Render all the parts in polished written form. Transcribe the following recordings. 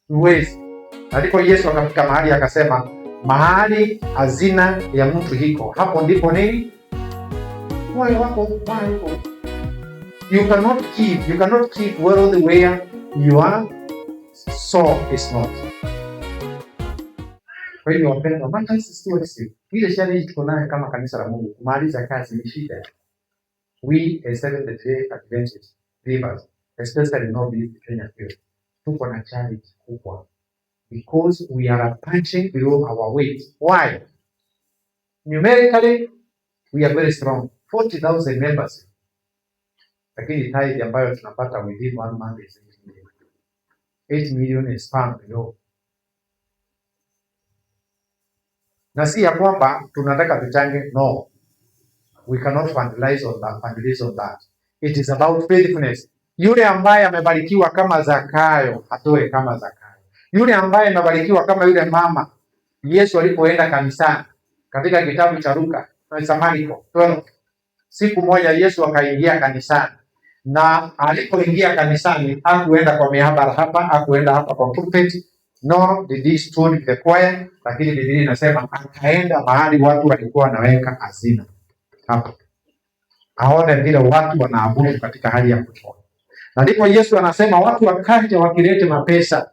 Huwezi. Na ndipo Yesu akafika mahali akasema, mahali hazina ya mtu hiko, hapo ndipo nini? Moyo wako moyo uko. You cannot keep, you cannot keep wealth where your soul is not. Kwa hivyo wapendwa, matters stewardship, ile challenge tuko nayo kama kanisa la Mungu, kumaliza kazi ni shida. We as Seventh Day Adventist believers, especially North East Kenya here, tuko na challenge kubwa because we are punching below our weight. Why? Numerically, we are very strong, 40,000 members. Lakini tithe ambayo tunapata within one month is 8 million. 8 million is far below. Na si ya kwamba tunataka tuchange, no. We cannot fundraise on that, fundraise on that. It is about faithfulness. Yule ambaye amebarikiwa kama Zakayo atoe kama Zakayo. Yule ambaye amebarikiwa kama yule mama Yesu alipoenda kanisani katika kitabu cha Luka na Marko 12, siku moja Yesu akaingia kanisani, na alipoingia kanisani hakuenda kwa mihadhara hapa, hakuenda hapa kwa pulpit, nor did he stand with the choir, lakini Biblia inasema akaenda mahali watu walikuwa wanaweka hazina hapo, aone vile watu wanaabudu katika hali ya kutoa. Na ndipo Yesu anasema watu wakaja wakilete mapesa,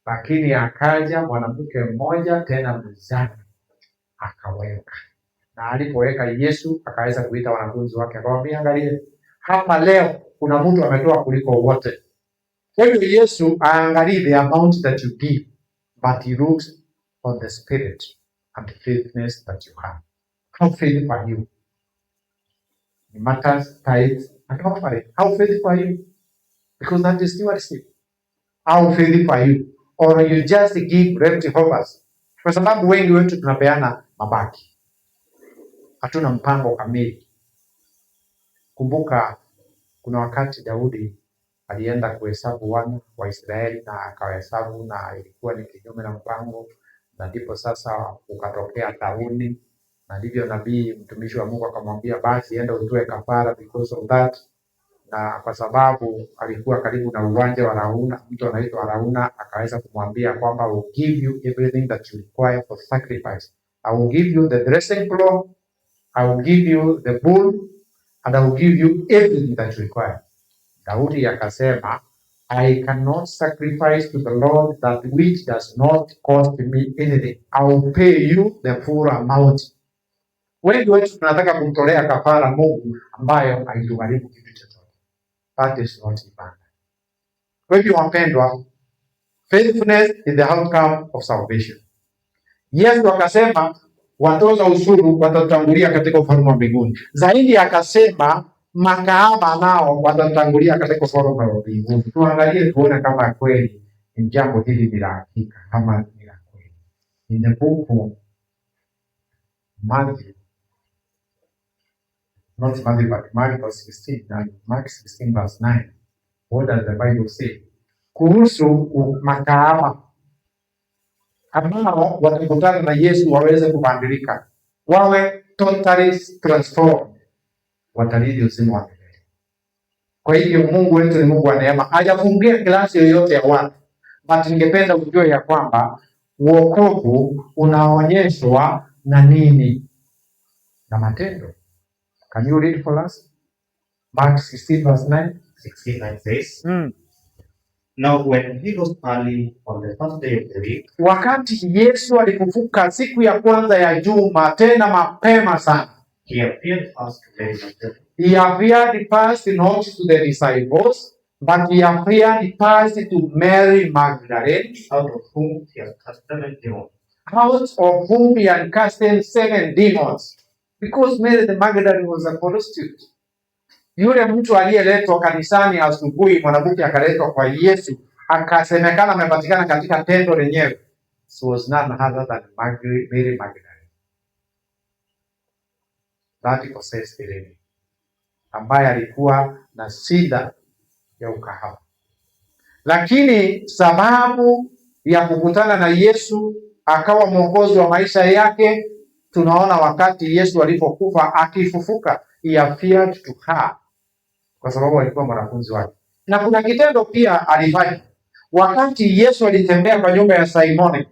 lakini akaja mwanamke mmoja tena mjane akaweka. Na alipoweka Yesu akaweza kuita wanafunzi wake akawaambia, angalie hapa leo kuna mtu ametoa kuliko wote. Kwa hivyo Yesu aangalii the amount that you give, but he looks on the spirit and the faithfulness that you have. How faithful are you? In matters, tithes, and offering. How faithful are you? Because that is stewardship. How faithful are you? Or you just give leftovers. Kwa sababu wengi wetu tunapeana mabaki, hatuna mpango kamili. Kumbuka kuna wakati Daudi alienda kuhesabu wana wa Israeli na akawahesabu, na ilikuwa ni kinyume na mpango, na ndipo sasa ukatokea tauni, na ndivyo nabii mtumishi wa Mungu akamwambia, basi enda utoe kafara because of that. Na kwa sababu alikuwa karibu na uwanja wa Arauna, mtu anaitwa Arauna, akaweza kumwambia kwamba I will give you everything that you require for sacrifice. I will give you the threshing floor, I will give you the bull, and I will give you everything that you require. Daudi akasema, I cannot sacrifice to the Lord that which does not cost me anything. I will pay you the full amount. Wengi wetu tunataka kumtolea kafara Mungu ambayo haitugharimu kitu chochote. That is not ibada. Kwa hivyo wapendwa, faithfulness is the outcome of salvation. Yesu akasema watoza ushuru watatangulia katika ufalme wa mbinguni. Zaidi akasema makahaba nao watatangulia katika ufalme wa mbinguni. Tuangalie tuone kama kweli ni jambo hili ni la hakika kama ni la kweli. In the book of Matthew, not Matthew but Mark 16, Mark 16 verse 9. What does the Bible say? Kuhusu makahaba ambao watakutana na Yesu waweze kubadilika, wawe totally transformed, watarithi uzima wa milele. Kwa hivyo Mungu wetu ni Mungu wa neema, hajafungia klasi yoyote ya watu, but ningependa ujue ya kwamba wokovu unaonyeshwa na nini? Na matendo. Can you read for us? Mark 16 verse 9. 16:9 says, Now when he rose early on the first day of the week, Wakati Yesu alifufuka siku ya kwanza ya juma, tena mapema sana, he appeared first to Mary Magdalene, he appeared first not to the disciples, but he appeared first to Mary Magdalene, out of whom he had cast seven demons. Out of whom he had casted seven demons. Because Mary the Magdalene was a prostitute. Yule mtu aliyeletwa kanisani asubuhi, mwanamke akaletwa kwa Yesu, akasemekana amepatikana katika tendo lenyewe. So was none other than Mary Magdalene. That possessed lady, ambaye alikuwa na shida ya ukahaba. Lakini sababu ya kukutana na Yesu akawa mwokozi wa maisha yake, tunaona wakati Yesu alipokufa akifufuka, he appeared to her, kwa sababu alikuwa mwanafunzi wake. Na kuna kitendo pia alifanya wakati Yesu alitembea kwa nyumba ya Simoni.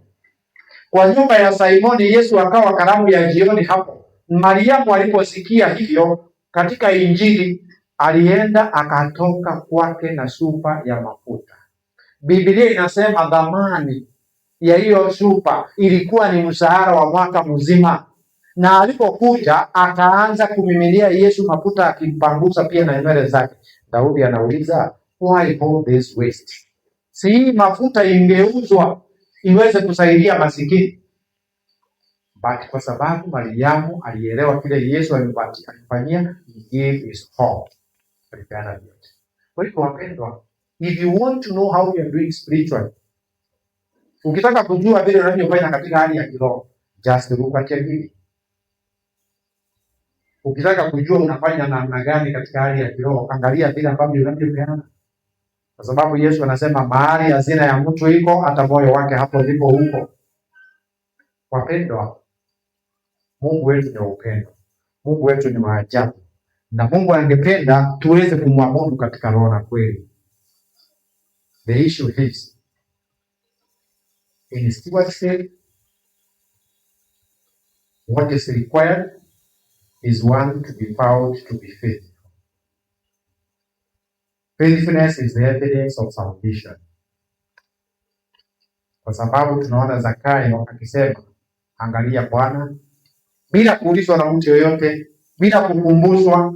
Kwa nyumba ya Simoni Yesu akawa karamu ya jioni hapo. Mariamu aliposikia hivyo katika Injili alienda akatoka kwake na chupa ya mafuta. Biblia inasema dhamani ya hiyo chupa ilikuwa ni mshahara wa mwaka mzima, na alipokuja akaanza kumiminia Yesu mafuta akimpangusa pia na nywele zake. Daudi anauliza, why all this waste? Si hii mafuta ingeuzwa iweze kusaidia masikini? But kwa sababu Mariamu alielewa kile Yesu alimfanyia, he gave his all, alipeana vyote. Kwa hivyo wapendwa, if you want to know how you are doing spiritually, ukitaka kujua vile unavyofanya katika hali ya kiroho, just look at your giving. Ukitaka kujua unafanya namna gani katika hali ya kiroho, angalia vile ambavyo unavyopeana, kwa sababu Yesu anasema mahali hazina ya mtu iko, hata moyo wake hapo ndipo huko. Wapendwa, Mungu wetu ni wa upendo, Mungu wetu ni wa ajabu, na Mungu angependa tuweze kumwabudu katika roho na kweli. The issue is in stewardship, what is required is one to be found to be faithful. Faithfulness is the evidence of salvation. Kwa sababu tunaona Zakayo akisema, angalia Bwana, bila kuulizwa na mtu yoyote, bila kukumbushwa,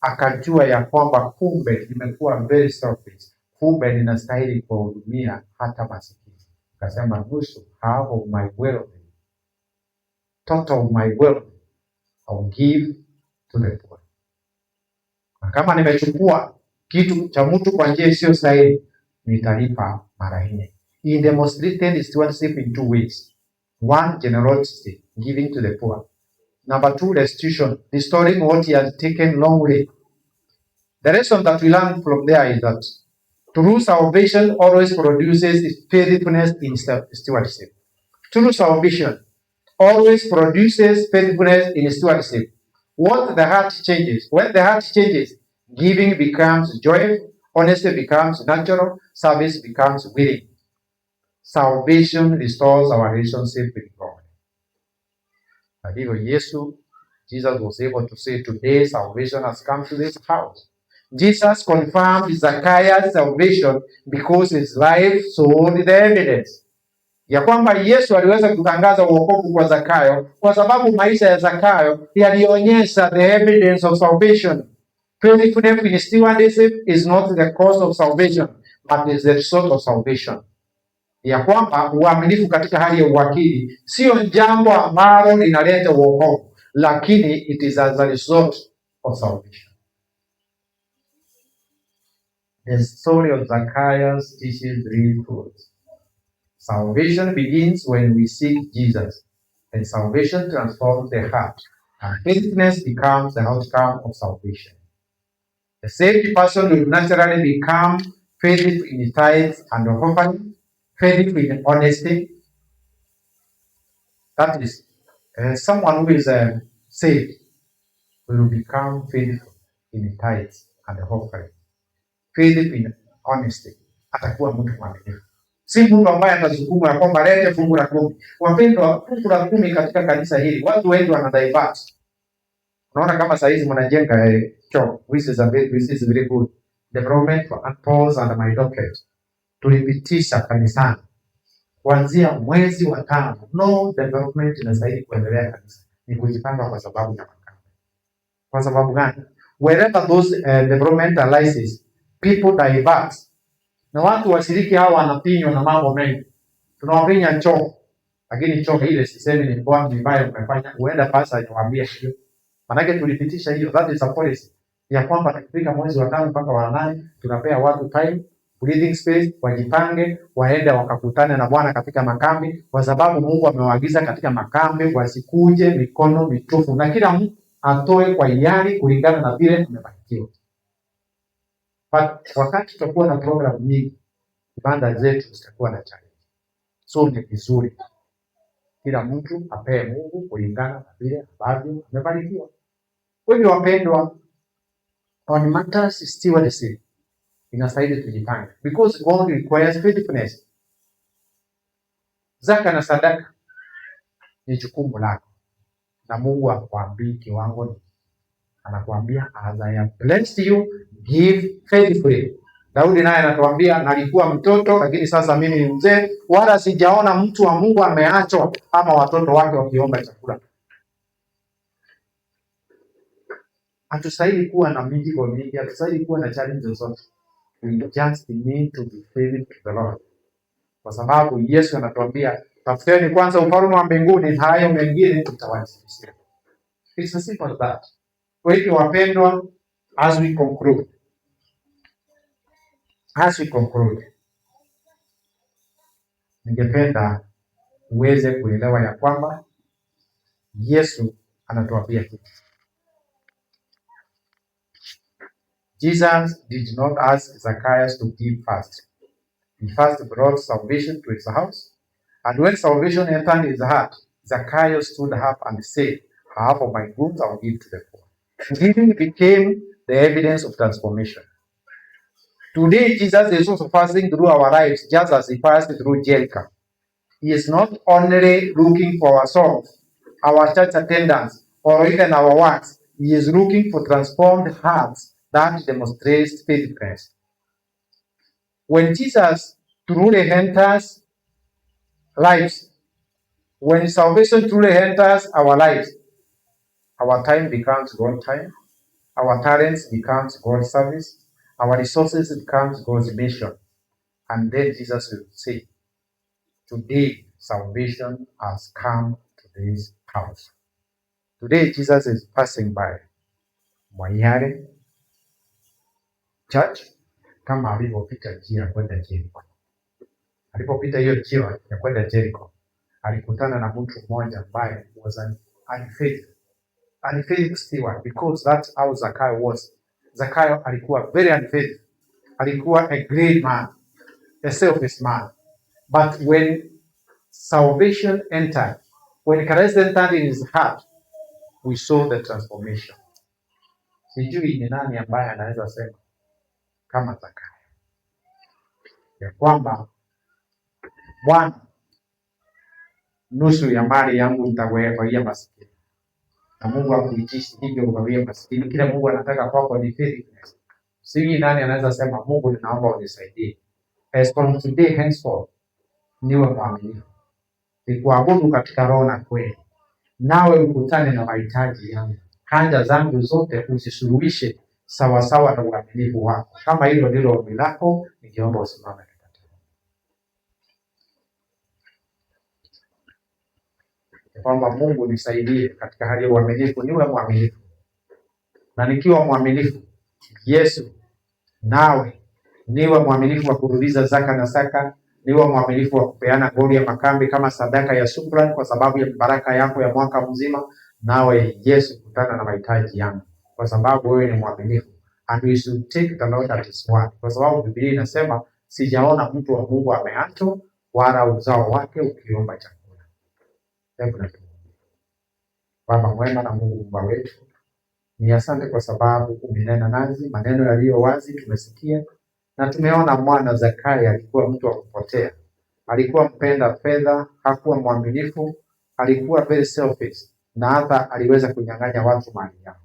akajua ya kwamba kumbe nimekuwa very selfish, kumbe ninastahili kuwahudumia hata masikini. Akasema nusu, half of my wealth, total of my wealth I will give to the poor. Na kama nimechukua kitu cha mtu kwa njia isiyo sahihi, nitalipa mara nne. He demonstrated stewardship in two ways. One, generosity, giving to the poor. Number two, restitution, restoring what he had taken wrongly. The lesson that we learn from there is that true salvation always produces faithfulness in stewardship. True salvation always produces faithfulness in stewardship. What the heart changes, when the heart changes, giving becomes joyful, honesty becomes natural, service becomes willing. Salvation restores our relationship with God. Na hivyo Yesu, Jesus was able to say, today salvation has come to this house. Jesus confirmed Zacchaeus' salvation because his life showed the evidence ya kwamba Yesu aliweza kutangaza uokovu kwa Zakayo kwa sababu maisha ya Zakayo yalionyesha the evidence of salvation. Faithfulness in stewardship is not the cause of salvation but is the result of salvation. Ya kwamba uaminifu katika hali ya uwakili sio jambo ambalo linaleta uokovu, lakini it is as a result of salvation. The story of Zacchaeus teaches three truths. Salvation begins when we seek Jesus, and salvation transforms the heart, and faithfulness becomes the outcome of salvation. The saved person will naturally become faithful in tithes and offering, faithful in honesty. That is, someone who is saved will become faithful in tithes and offering, faithful in honesty. Atakuwa mtu mwaminifu, si mtu ambaye atasukuma ya kwamba lete fungu la kumi. Wapendwa, fungu la kumi katika kanisa hili watu wengi wana divert. Unaona kama saa hizi mnajenga choo, which is very good development for Paul's and my docket. Tulipitisha kanisani kuanzia mwezi wa tano, no development inastahili kuendelea kanisa, ni kujipanga kwa sababu ya makambi. Kwa sababu gani? Wherever those development arises, people divert, na watu washiriki hawa wanapinywa na mambo mengi. Tunawapinya choo, lakini choo ile sisemi ni mbaya, ni mbaya umefanya, huenda pasa hajawaambia hiyo. Manake tulipitisha hiyo, that is a policy ya kwamba tukifika mwezi wa tano mpaka wa nane tunapea watu time, breathing space, wajipange, waende wakakutane na Bwana katika makambi, kwa sababu Mungu amewaagiza katika makambi wasikuje mikono mitupu, na kila mtu atoe kwa hiari kulingana na vile amebarikiwa. But wakati tutakuwa na program nyingi, ibada zetu zitakuwa na challenge. So ni vizuri kila mtu apee Mungu kulingana na vile ambavyo amebarikiwa. Kwa hivyo wapendwa, on matters stewardship, Inastahili tujipange, because God requires faithfulness. Zaka na sadaka ni jukumu lako, na Mungu hakuambii kiwango ni, anakuambia as I have blessed you give faithfully. Daudi naye anatuambia nalikuwa mtoto lakini sasa mimi ni mzee, wala sijaona mtu wa Mungu ameachwa ama watoto wake wakiomba chakula. Hatustahili kuwa na mizigo mingi, hatustahili kuwa na challenge zozote. We just need to be faithful to the Lord, kwa sababu Yesu anatuambia tafuteni kwanza ufalme wa mbinguni, hayo mengine tutawazidishia. It's as simple as that. Kwa hivyo wapendwa, as we conclude, ningependa uweze kuelewa ya kwamba Yesu anatuambia kitu. Jesus did not ask Zacchaeus to give first. He first brought salvation to his house. And when salvation entered his heart, Zacchaeus stood up and said, half of my goods I will give to the poor. Giving became the evidence of transformation. Today, Jesus is also passing through our lives just as he passed through Jericho. He is not only looking for our songs, our church attendance, or even our works. He is looking for transformed hearts that demonstrate faithfulness. When Jesus truly enters lives, when salvation truly enters our lives, our time becomes God's time, our talents becomes God's service, our resources becomes God's mission. And then Jesus will say, today salvation has come to this house. Today Jesus is passing by Mwaiare Church kama alivyopita njia kwenda Jericho. Alipopita hiyo njia ya kwenda Jericho, alikutana na mtu mmoja ambaye was an unfaithful steward, because that's how Zakayo was. Zakayo alikuwa very unfaithful. Alikuwa a great man, a selfish man. But when salvation entered, when Christ entered in his heart, we saw the transformation. Sijui ni nani ambaye anaweza sema kama Zakayo ya kwamba Bwana, nusu ya mali yangu nitawagawia maskini. Na Mungu hakuitishi hivyo ugawia maskini. Kile Mungu anataka kwako ni faithfulness. Sijui nani anaweza sema Mungu, ninaomba unisaidie. As from today henceforth niwe mwaminifu, nikuabudu katika roho na kweli, nawe ukutane na mahitaji yangu, haja zangu zote uzisuluhishe sawasawa na uaminifu wako. Kama hilo ndilo ombi lako, ningeomba usimame tupate. Kwamba Mungu nisaidie katika hali ya uaminifu, niwe mwaminifu, na nikiwa mwaminifu Yesu, nawe niwe mwaminifu wa kurudiza zaka na saka, niwe mwaminifu wa kupeana goli ya makambi kama sadaka ya shukrani kwa sababu ya baraka yako ya mwaka mzima. Nawe Yesu, kutana na mahitaji yangu, kwa sababu wewe ni mwaminifu. And we should take the Lord at his word, kwa sababu Biblia inasema sijaona mtu wa Mungu ameachwa wala uzao wake ukiomba chakula. Hebu na tuombe. Baba mwema na Mungu Muumba wetu, ni asante kwa sababu umenena nasi maneno yaliyo wazi, tumesikia na tumeona. Mwana Zakayo alikuwa mtu wa kupotea, alikuwa mpenda fedha, hakuwa mwaminifu, alikuwa very selfish na hata aliweza kunyang'anya watu mali yao.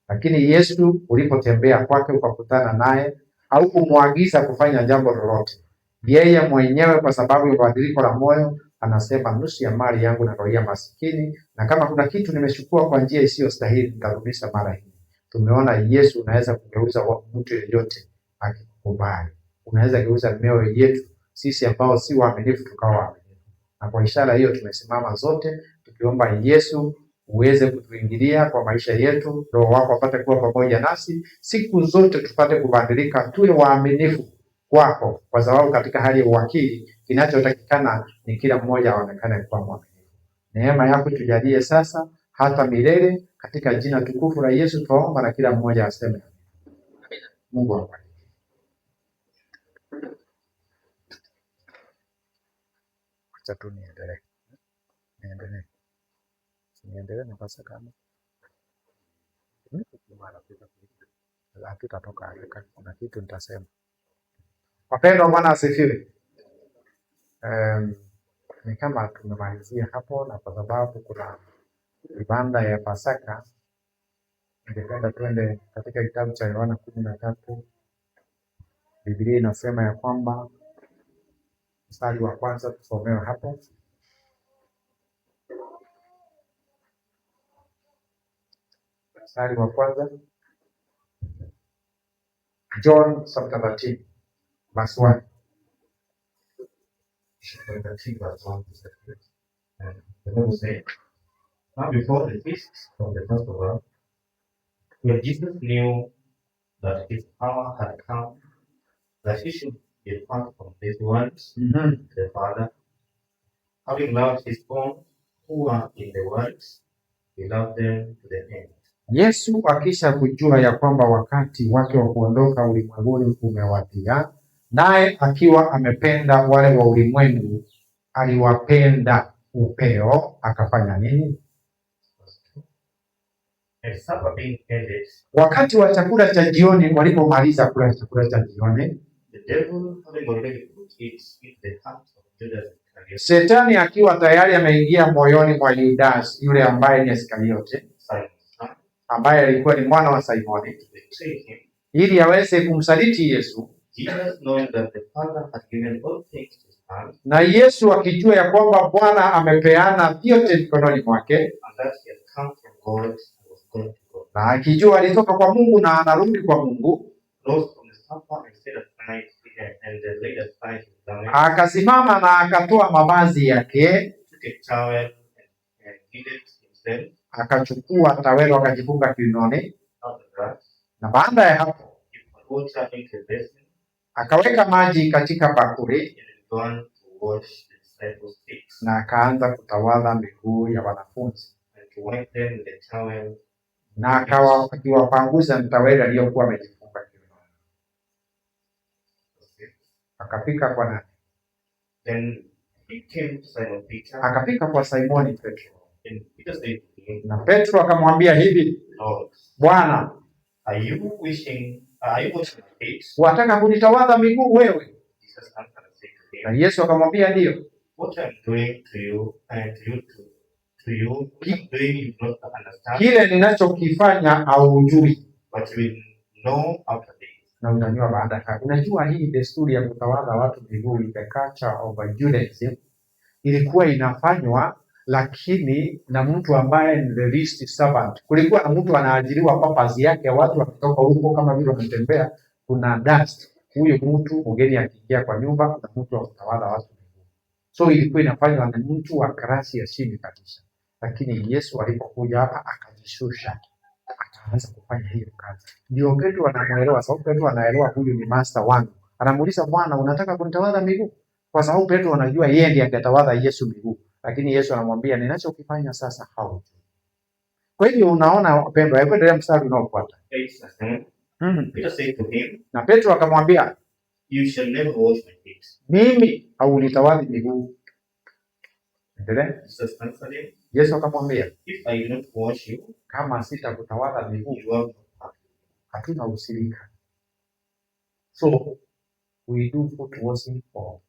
Lakini Yesu ulipotembea kwake ukakutana naye, haukumwagiza kufanya jambo lolote. Yeye mwenyewe kwa sababu ya badiliko la moyo anasema, nusu ya mali yangu nagawia masikini, na kama kuna kitu nimechukua kwa njia isiyo stahili nitarudisha mara hii. Tumeona Yesu unaweza kugeuza mtu yeyote akikukubali. Unaweza geuza mioyo yetu sisi ambao si waaminifu tukawa waaminifu. Na kwa ishara hiyo tumesimama zote tukiomba Yesu uweze kutuingilia kwa maisha yetu, Roho wako apate kuwa pamoja nasi siku zote, tupate kubadilika, tuwe waaminifu kwako, kwa sababu katika hali ya uwakili kinachotakikana ni kila mmoja aonekane kuwa mwaminifu. Neema yako tujalie sasa hata milele, katika jina tukufu la Yesu twaomba, na kila mmoja aseme Mungu awabariki. Acha tu niendelee, niendelee, niendelee na pasa kama hatutatoka haraka, kuna kitu nitasema. Wapendwa, Bwana asifiwe. Ni kama tumemalizia hapo, na kwa sababu kuna ibada ya Pasaka, ningependa twende katika kitabu cha Yohana 13. Biblia inasema ya kwamba, mstari wa kwanza tusomewe hapo. Mstari wa kwanza, John chapter 13 verse 1. 13 verse 1 to 7. And the Bible says, "Now before the feast of the Passover, when Jesus knew that his hour had come, that he should depart from this world to the Father, having loved his own who were in the world, he loved them to the end." Yesu akisha kujua ya kwamba wakati wake wa kuondoka ulimwenguni umewadia, naye akiwa amependa wale wa ulimwengu, aliwapenda upeo, akafanya nini? Verse 2. And supper being ended, Wakati wa chakula cha jioni, walipomaliza kula chakula cha jioni, the devil having already put it into the heart of Judas Iscariot, Shetani akiwa tayari ameingia moyoni mwa Yudas yule ambaye ni Iskariote, Simon's son, ambaye alikuwa ni mwana wa Simoni, to betray him, ili aweze kumsaliti Yesu. Jesus, knowing that the Father had given all things to his hand, Na Yesu akijua ya kwamba Bwana amepeana vyote mikononi mwake, and that he had come from God and was going to God, na akijua alitoka kwa Mungu na anarudi kwa Mungu, rose from the supper and set aside and laid aside his garment, akasimama na akatoa mavazi yake, took a towel and girded himself. Akachukua tawelo akajifunga kiunoni, After that, na baada ya hapo he poured water into a basin akaweka maji katika bakuli and began to wash the disciples' feet na akaanza kutawadha miguu ya wanafunzi and to wipe them with the towel na akawa akiwapanguza mtaweli aliyokuwa amejifunga kiunoni. Verse 6. Akafika kwa nani? Then he came to Simon Peter, Akafika kwa Simoni Petro, and Peter said to him, na Petro akamwambia hivi, "Lord, Bwana, are you washing my feet?" wataka kunitawadha miguu wewe? Jesus answered and said to Na him, Yesu akamwambia ndiyo. "What I am doing to you, and to you, to you, what I am doing you do not understand, Kile ninachokifanya haujui but you will know after this." na utajua baada ya hapo. Unajua hii desturi ya kutawadha watu miguu, the culture of Judaism, ilikuwa inafanywa lakini na mtu ambaye ni the least servant. Kulikuwa na mtu anaajiriwa purpose yake, watu wakitoka huko kama vile wametembea, kuna dust. Huyo mtu mgeni akiingia kwa nyumba, kuna mtu wa kutawadha watu miguu. So ilikuwa inafanywa na mtu wa class ya chini kabisa, lakini Yesu alipokuja hapa akajishusha, akaanza kufanya hiyo kazi. Ndio Petro anamuelewa, sababu Petro anaelewa huyu ni master wangu. Anamuuliza, Bwana, unataka kunitawadha miguu? Kwa sababu Petro anajua yeye ndiye angetawadha Yesu miguu, lakini Yesu anamwambia ninachokifanya sasa haujui. Kwa hivyo unaona wapendwa, hebu endelea mstari unaofuata. 8 and 7. Peter said to him, Na Petro akamwambia, "You shall never wash my feet." mimi haunitawadhi miguu. Endelea. Jesus answered him, Yesu akamwambia, "If I do not wash you, kama sitakutawadha miguu, you have no part with me." hatuna ushirika. So we do foot washing for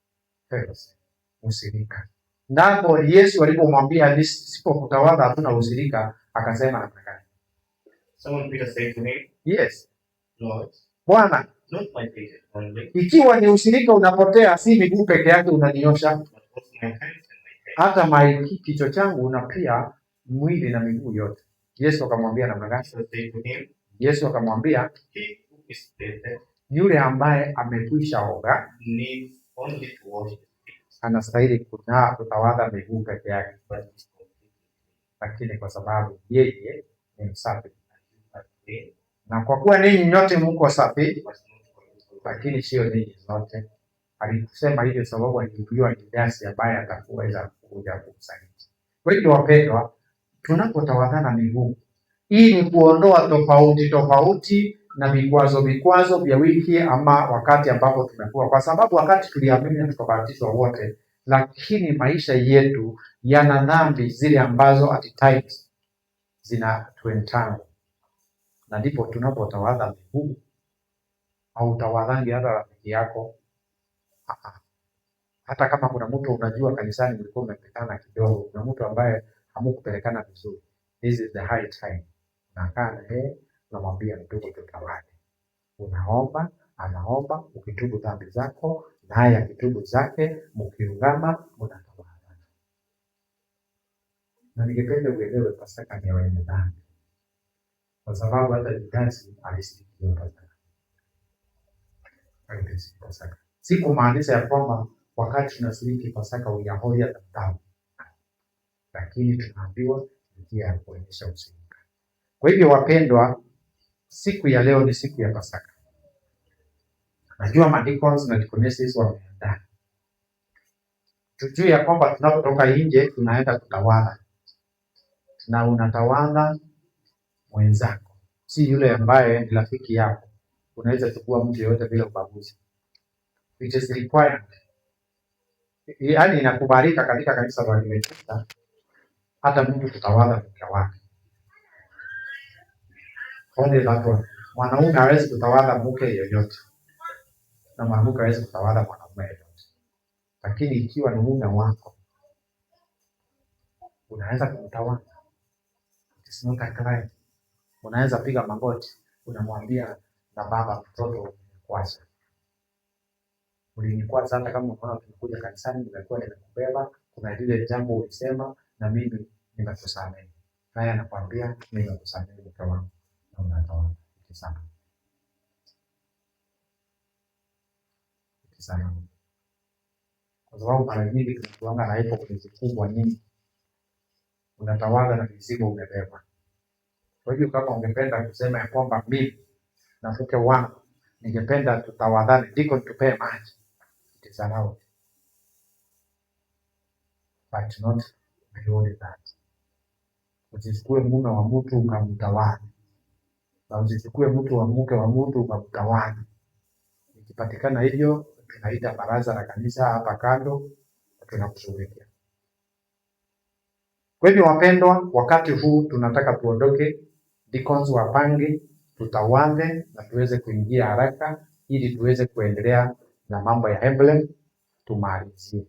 fellowship, ushirika. Ndipo Yesu alipomwambia nisipokutawadha hatuna ushirika, akasema namna gani? Simon Peter said to him, Yes, "Lord, Bwana, not my feet only, ikiwa ni ushirika unapotea, si miguu peke yake unaniosha, but also my hands and my head." hata kichwa changu na pia mwili na miguu yote. Yesu akamwambia namna gani? Jesus said to him, Yesu akamwambia, "He who is bathed yule ambaye amekwisha oga needs only to wash his feet, anastahili kutawadha miguu peke yake, but is completely lakini kwa sababu yeye ni msafi, and you are clean, na kwa kuwa ninyi nyote mko safi, but not all of you." lakini sio ninyi zote. Alisema hivyo sababu alijua Yudasi ambaye atakuweza kuja kumsaliti. Kwa hivyo wapendwa, tunapotawadhana miguu, hii ni kuondoa tofauti tofauti na vikwazo vikwazo vya wiki ama wakati ambapo tumekuwa, kwa sababu wakati tuliamini na tukabatizwa wote, lakini maisha yetu yana dhambi zile ambazo at times zinatuentangle, na ndipo tunapotawadha miguu. Hautawadhangi hata rafiki yako, Hata kama kuna mtu unajua kanisani mlikuwa mmepitana kidogo, kuna mtu ambaye hamukupelekana vizuri, this is the high time. Unakaa na yeye, unamwambia ndugu, tutawale. Unaomba, anaomba, ukitubu dhambi zako, naye akitubu zake, mkiungama mnatawala. Na ningependa uelewe Pasaka ni ya wenye dhambi, kwa sababu hata Judasi alishiriki hiyo Pasaka. Alishiriki Pasaka. Si kumaanisha ya kwamba wakati tunashiriki Pasaka we are holier than thou, lakini tunaambiwa njia ya kuonyesha ushirika. Kwa hivyo wapendwa, siku ya leo ni siku ya Pasaka. Najua madeacons na deaconesses wameandaa. Tujue ya kwamba tunapotoka nje tunaenda kutawala, na unatawala mwenzako, si yule ambaye ni rafiki yako. Unaweza chukua mtu yeyote bila ubaguzi. It is required, yaani inakubalika katika kanisa la Waadventista hata mtu kutawala mke wake. Only that one. Mwanaume hawezi kutawala mke yeyote na mwanamke hawezi kutawala mwanaume yeyote, lakini ikiwa ni mume wako unaweza kumtawala. It is not a crime. Unaweza piga magoti, unamwambia na baba, mtoto umenikwaza, ulinikwaza. Hata kama unaona tumekuja kanisani, nimekuwa nimekubeba, kuna lile jambo ulisema na mimi nimekusamehe, naye anakwambia nimekusamehe mke wangu, na unatawala. It is allowed. It is allowed. Kwa sababu mara nyingi tunakuanga na hypocrisy kubwa nyingi, unatawala na mizigo umebeba. Kwa hivyo kama ungependa kusema ya kwamba mimi na mke wangu ningependa tutawadhane, ndiko tupee maji, it is allowed, but not beyond that. Usichukue mume wa mtu ukamtawala, na usichukue mtu wa mke wa mtu ukamtawala. Ikipatikana hivyo, tunaita baraza la kanisa hapa kando, tunakushughulikia. Kwa hivyo wapendwa, wakati huu tunataka tuondoke, deacons wapange, tutawale na tuweze kuingia haraka ili tuweze kuendelea na mambo ya emblem tumalizie.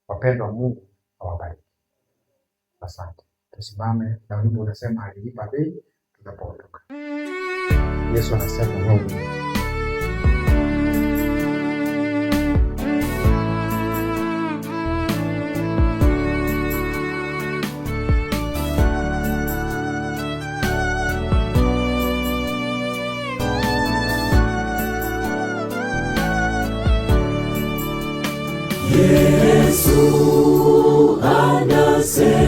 Wapendwa, Mungu awabariki. Asante. Tusimame na wimbo unasema alilipa bei tunapoondoka. Yesu anasema wewe Yesu anasema